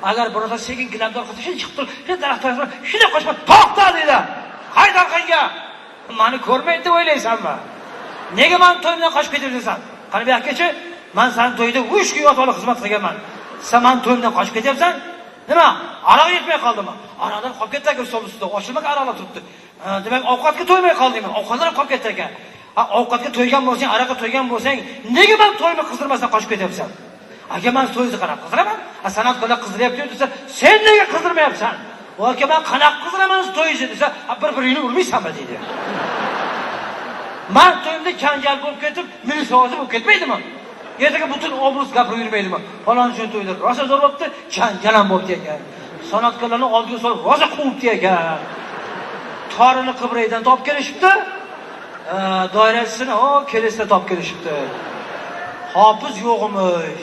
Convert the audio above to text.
Agar biroz sekin gilamni orqasidan shunday chiqib turib, shunday daraxt orqasidan shunday qochib, to'xta deydi. Qayt orqangga. Mani ko'rmaydi deb o'ylaysanmi? Nega mani to'yimdan qochib ketyapsan? Qani bu yoqqa, man sani to'yda 3 kun yotib olib xizmat qilganman. Sen mani to'yimdan qochib ketyapsan? Nima? Aroq yetmay qoldimi? Aroqlar qolib ketdi aka, stol ustida. Ochilmagan aroqlar turibdi. Demak, ovqatga to'ymay qoldingmi? Ovqatlar ham qolib ketdi ekan. Ha, ovqatga to'ygan bo'lsang, aroqqa to'ygan bo'lsang, nega man to'yimni qizdirmasdan qochib ketyapsan? Aka, man to'yni qarab qiziraman. A, san'atkorlar qizdiryapti desa, sen nega qizdirmayapsan? O aka, man qanaqa qiziraman to'yingizni desa, bir-biringni urmaysanmi deydi. Man to'yimda janjal bo'lib ketib, militsiya bo'lib ketmaydimi? Ertaga butun oblast gapirib yurmaydimi? Falonchi to'yda rosa zo'r bo'libdi, janjal ham bo'libdi ekan. San'atkorlarni oldiga solib rosa quvibdi ekan. Torini Qibraydan topib kelishibdi. Doirasini o kelisda topib kelishibdi. Hofiz yo'qmish.